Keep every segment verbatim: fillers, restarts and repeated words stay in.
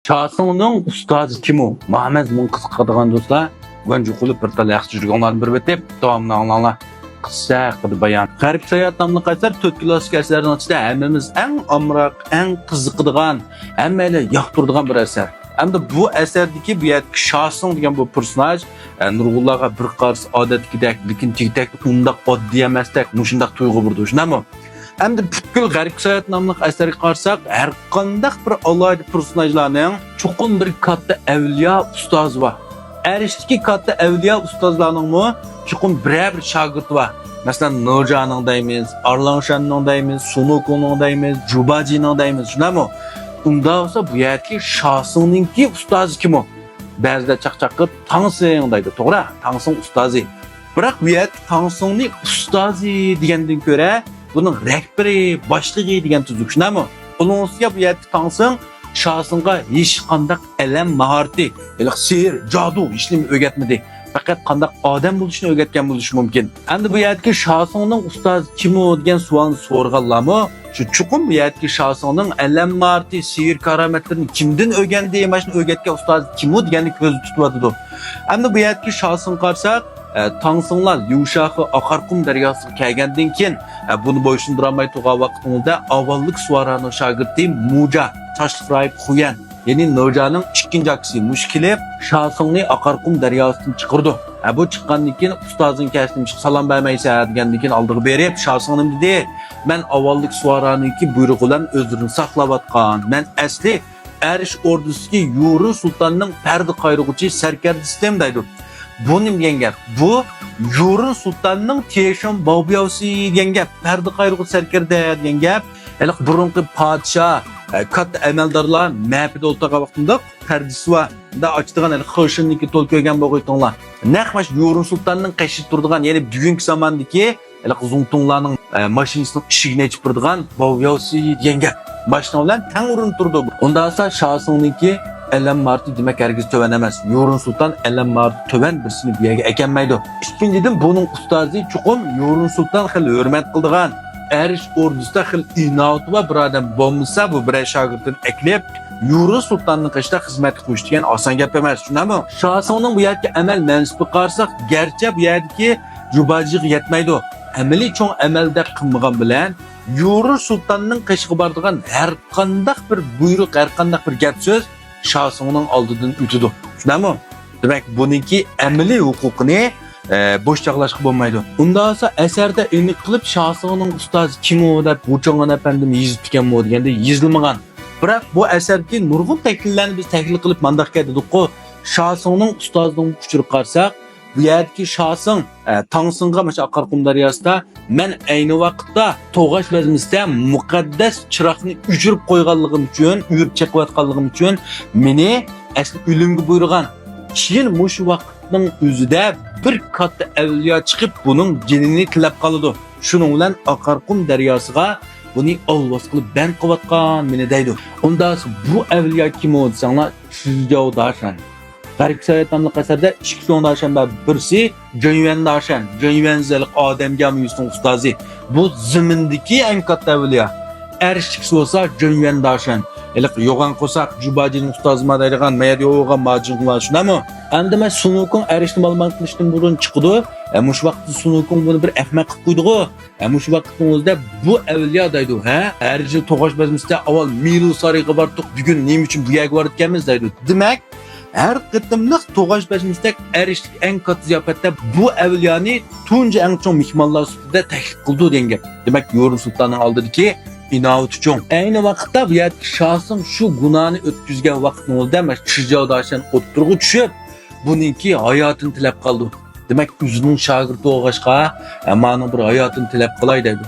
شاسىڭنىڭ ئۇستازى كىم ئۇ؟ ماڭا مەن مۇڭ قىزىقىدىغان دوستلار، گۇەنجۇ قىلىپ بىر تال ياخشى جۈرگۈڭلارنى بىر بېتىپ، داۋامىنى ئاڭلاڭلار. قىسسە ھەققىدە بايان. غەربكە ساياھەت ناملىق ئەسەر تۆت كلاسسىك ئەسەرنىڭ ئىچىدە ھەممىمىز ئەڭ ئامراق، ئەڭ قىزىقىدىغان، ھەممەيلەن ياقتۇرىدىغان بىر ئەسەر. ئەمدى بۇ ئەسەردىكى بۇ يەردىكى شاسىڭ دېگەن بۇ پېرسوناژ، ئە، نۇرغۇنلارغا بىر قارىسا ئادەتتىكىدەك، لېكىن تېگى-تەكتە ئۇنداق ئاددىي ئەمەستەك، مۇشۇنداق تۇيغۇ بېرىدۇ، شۇنداقمۇ؟ ئەمدى پۈتكۈل غەربكە ساياھەت ناملىق ئەسەرگە قارىساق، ھەر قانداق بىر ئالاھىدە پېرسوناژلارنىڭ چوقۇم بىر كاتتا ئەۋلىيا ئۇستازى بار. ئەرشتىكى كاتتا ئەۋلىيا ئۇستازلارنىڭمۇ چوقۇم بىرەر بىر شاگىرتى بار. مەسىلەن، نوجانىڭ دەيمىز، ئارلاڭشاننىڭ دەيمىز، سۇنۇكۇڭنىڭ دەيمىز، جۇباجىنىڭ دەيمىز، شۇنداقمۇ؟ ئۇنداق بولسا، بۇ يەردىكى شاسىڭنىڭكى ئۇستازى كىم ئۇ؟ بەزىدە چاقچاق قىلىپ تاڭسىڭ دەيدۇ، توغرا؟ تاڭسىڭ ئۇستازى. بىراق بۇ يەردىكى تاڭسىڭنى ئۇستازى دېگەندىن كۆرە، بۇنىڭ رەھبىرى، باشلىقى دېگەن تۈزۈك، شۇنداقمۇ؟ ئۇنىڭ ئۈستىگە بۇ يەردىكى تاڭسىڭ شاسىڭغا ھېچقانداق ئەلەم ماھارىتى، ھېلىقى سېھىر، جادۇ، ھېچنېمە ئۆگەتمىدى. پەقەت قانداق ئادەم بولۇشنى ئۆگەتكەن بولۇشى مۇمكىن. ئەمدى بۇ يەردىكى شاسىڭنىڭ ئۇستازى كىم ئۇ دېگەن سوئالنى سورىغانلارمۇ شۇ چوقۇم بۇ يەردىكى شاسىڭنىڭ ئەلەم ماھارىتى، سېھىر كارامەتلىرىنى كىمدىن ئۆگەندى، مانا شۇنى ئۆگەتكەن ئۇستازى كىم ئۇ دېگەننى كۆزدە تۇتۇۋاتىدۇ. ئەمدى بۇ يەردىكى شاسىڭغا قارىساق، ئە، تاڭسىڭلار ليۇشاخې ئاقارقۇم دەرياسىغا كەلگەندىن كېيىن، ئە، بۇنى بويسۇندۇرالماي تۇرغان ۋاقتىڭىزدا ئاۋۋاللىق سۇۋارانىڭ شاگىرتى مۇجا، چاچلىق راھىب خۇيەن، يەنى نوجانىڭ ئىككىنچى ئاكىسى مۇشۇ كېلىپ، شاسىڭنى ئاقارقۇم دەرياسىدىن چىقىرىدۇ. ھە، بۇ چىققاندىن كېيىن، ئۇستازىڭ كەلسە نېمىشقا سالام بەرمەيسەن دېگەندىن كېيىن، ئالدىغا بېرىپ، شاسىڭ نېمە دېدى؟ مەن ئاۋۋاللىق سۇۋارانىڭكى بۇيرۇقى بىلەن ئۆزلىرىنى ساقلاۋاتقان، مەن ئەسلى ئەرش ئوردىسىدىكى يۇرۇن سۇلتاننىڭ پەردە قايرىغۇچى سەركەردىسى ئىدىم دەيدۇ. بۇ نېمە دېگەن گەپ؟ بۇ يۇرۇن سۇلتاننىڭ تيېشۈن باۋبياۋسى دېگەن گەپ، پەردە قايرىغۇچى سەركەردە دېگەن گەپ. ھېلىقى بۇرۇنقى پادىشاھ، ئە، كاتتا ئەمەلدارلار مەپىدە ئولتۇرغان ۋاقتىدا پەردىسى بار. مۇنداق ئاچىدىغان، ھېلىقى خېشىننىڭكى تول كۆرگەن بولغىيتىڭلار. نەق مانا شۇ يۇرۇن سۇلتاننىڭ قېشىدا تۇرىدىغان، يەنى بۈگۈنكى زاماندىكى ھېلىقى زۇڭتۇڭلارنىڭ، ئە، ماشىنىسىنىڭ ئىشىكىنى ئېچىپ تۇرىدىغان باۋياۋسى دېگەن گەپ. ماشىنا بىلەن تەڭ ئورۇندا تۇرىدۇ. ئۇنداق بولسا شاسىڭنىڭكى ئەلەم ماھارىتى دېمەك ھەرگىز تۆۋەن ئەمەس. يۇرۇن سۇلتان ئەلەم ماھارىتى تۆۋەن بىرسىنى بۇ يەرگە ئەكەلمەيدۇ. ئىككىنچىدىن، بۇنىڭ ئۇستازى چوقۇم يۇرۇن سۇلتان خېلى ھۆرمەت قىلىدىغان، ئەرش ئوردىسىدا خېلى ئىناۋىتى بار بىر ئادەم بولمىسا، بۇ بىرەر شاگىرتىنى ئەكېلىپ، يۇرۇن سۇلتاننىڭ قېشىدا خىزمەتكە قويۇش دېگەن ئاسان گەپ ئەمەس، شۇنداقمۇ؟ شاسىڭنىڭ بۇ يەردىكى ئەمەل مەنسىپىگە قارىساق، گەرچە بۇ يەردىكى جۇباجىغا يەتمەيدۇ، ئەمەلىي چوڭ ئەمەلدەك قىلمىغان بىلەن، يۇرۇن سۇلتاننىڭ قېشىغا بارىدىغان ھەر قانداق بىر بۇيرۇق، ھەر قانداق بىر گەپ سۆز شاسىڭنىڭ ئالدىدىن ئۆتىدۇ. شۇنداقمۇ؟ دېمەك، بۇنىڭكى ئەمەلىي ھوقۇقىنى، ئە، بوش چاغلاشقا بولمايدۇ. ئۇنداق بولسا ئەسەردە ئېنىق قىلىپ شاسىڭنىڭ ئۇستازى كىم ئۇ دەپ ۋۇچۇڭغېن ئەپەندىم يېزىپتىكەنمۇ دېگەندە يېزىلمىغان. بىراق بۇ ئەسەردىكى نۇرغۇن تەھلىللەرنى بىز تەھلىل قىلىپ مانداق گەپ دېدۇققۇ، شاسىڭنىڭ ئۇستازىنىڭ ئۇچۇرىغا قارىساق، بۇ يەردىكى شاسىڭ، ئە، تاڭسىڭغا مانا شۇ ئاقارقۇم دەرياسىدا مەن ئەينى ۋاقىتتا توغاش بەزمىسىدە مۇقەددەس چىراغنى ئۆچۈرۈپ قويغانلىقىم ئۈچۈن، ئۆچۈرۈپ چېقىۋاتقانلىقىم ئۈچۈن مېنى ئەسلى ئۆلۈمگە بۇيرۇغان. كېيىن مۇشۇ ۋاقىتنىڭ ئۆزىدە بىر كاتتا ئەۋلىيا چىقىپ، بۇنىڭ جېنىنى تىلەپ قالىدۇ. شۇنىڭ بىلەن ئاقارقۇم دەرياسىغا بۇنى ئالۋاس قىلىپ بەند قىلىۋاتقان مېنى دەيدۇ. ئۇنداق بۇ ئەۋلىيا كىم ئۇ دېسەڭلار، چىجياۋ داشەن. غەربكە ساياھەت ناملىق ئەسەردە ئىككى چوڭ داشەن بار، بىرسى جېنيۈەن داشەن، جېنيۈەن ھېلىقى ئادەمگە ھەممىسىنىڭ ئۇستازى. بۇ زېمىندىكى ئەڭ كاتتا ئەۋلىيا. ئەرشتىكىسى بولسا جېنيۈەن داشەن. ھېلىقى يوغان قورساق، جۇباجىنىڭ ئۇستازىما دەيدىغان، ما يەردە يوغان ماجىڭ بار، شۇنداقمۇ؟ ئەمدى مانا سۇنۇكۇڭ ئەرشنى مالىمان قىلىشتىن بۇرۇن چىقىدۇ. ئە، مۇشۇ ۋاقىتتا سۇنۇكۇڭ بۇنى بىر ئەخمەق قىلىپ قويدىغۇ. ھە، مۇشۇ ۋاقىتنىڭ ئۆزىدە بۇ ئەۋلىيا دەيدۇ، ھە؟ ھەر يىل توغاش بەزمىسىدە ئاۋۋال مىلۇ سارىيىغا باردۇق، بۈگۈن نېمە ئۈچۈن بۇ يەرگە بارىدىكەنمىز دەيدۇ. دېمەك، ھەر قېتىملىق توغاش بەزمىسىدەك ئەرشلىك ئەڭ كاتتا زىياپەتتە بۇ ئەۋلىيانى تۇنجى ئەڭ چوڭ مېھمانلار سۈپىتىدە تەكلىپ قىلىدۇ دېگەن گەپ. دېمەك، يۇرۇن سۇلتاننىڭ ئالدىدىكى ئىناۋىتى چوڭ. ئەينى ۋاقىتتا بۇ يەردىكى شاسىڭ شۇ گۇناھنى ئۆتكۈزگەن ۋاقىتنىڭ ئۆزىدە مانا چىجياۋ داشەن ئوتتۇرىغا چۈشۈپ، بۇنىڭكى ھاياتىنى تىلەپ قالىدۇ. دېمەك، ئۆزىنىڭ شاگىرتى بولغاچقا، ئە، مانىڭ بىر ھاياتىنى تىلەپ قالاي دەيدۇ.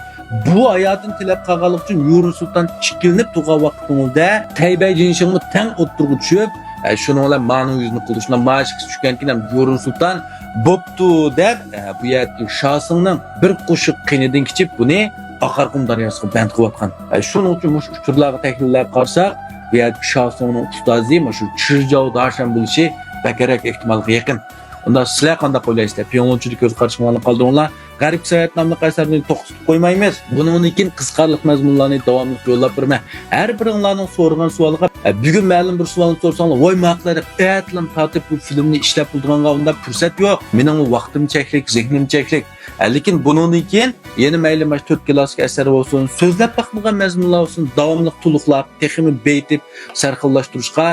بۇ ھاياتىنى تىلەپ قالغانلىقى ئۈچۈن يۇرۇن سۇلتان ئىككىلىنىپ تۇرغان ۋاقتىڭىزدا تەيبەي جىنشىڭمۇ تەڭ ئوتتۇرىغا چۈشۈپ، ئە، شۇنىڭ بىلەن مانىڭ يۈزىنى قىلدى. شۇنداق ماشىكىسى چۈشكەنكىن ھەم يۇرۇن سۇلتان بوپتۇ دەپ، ئە، بۇ يەردىكى شاسىڭنىڭ بىر قوشۇق قېنىدىن كېچىپ بۇنى ئاقارقۇم دەرياسىغا بەند قىلىۋاتقان. ئە، شۇنىڭ ئۈچۈن مۇشۇ ئۇچۇرلارغا تەھلىللەپ قارىساق، بۇ يەردىكى شاسىڭنىڭ ئۇستازى مۇشۇ چىجياۋ داشەن بولۇشى بەكرەك ئېھتىمالغا يېقىن. ئۇندا سىلەر قانداق ئويلايسىلەر؟ پيۇڭلۇنچىدا كۆز قارىشىڭلارنى قالدۇرۇڭلار. غەربكە ساياھەت ناملىق ئەسەرنى توختىتىپ قويمايمىز. بۇنىڭدىن كېيىن قىزىقارلىق مەزمۇنلارنى داۋاملىق يوللاپ بېرىمەن. ھەر بىرىڭلارنىڭ سورىغان سوئالىغا، ئە، بۈگۈن مەلۇم بىر سوئالنى سورىساڭلار، ۋاي ماقۇل دەپ، ئەتىلەم تارتىپ بۇ فىلىمنى ئىشلەپ بولىدىغانغا ئۇنداق پۇرسەت يوق. مېنىڭمۇ ۋاقتىم چەكلىك، زېھنىم چەكلىك. ئە، لېكىن بۇنىڭدىن كېيىن يەنە مەيلى ماش تۆت كىلاسسىك ئەسەر بولسۇن، سۆزلەپ باقمىغان مەزمۇنلار بولسۇن، داۋاملىق تولۇقلاپ، تېخىمۇ بېيىتىپ، سەرخىللاشتۇرۇشقا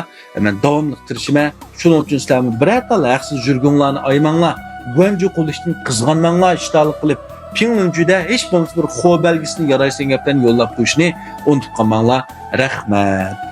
مەن داۋاملىق تىرىشىمەن. شۇنىڭ ئۈچۈن سىلەرمۇ بىرەر تال ھەقسىز يۈرگۈڭلارنى ئايىماڭلار. گۇەنجۇ قۇلىشتىن قىزغانماڭلار، ئىشتىھالىق قىلىپ. پىڭلۇنجۈدە ھېچ بولمىسا بىر خو بەلگىسىنى يارايسەن گەپلەرنى يوللاپ قويۇشنى ئۇنتۇپ قالماڭلار. رەھمەت.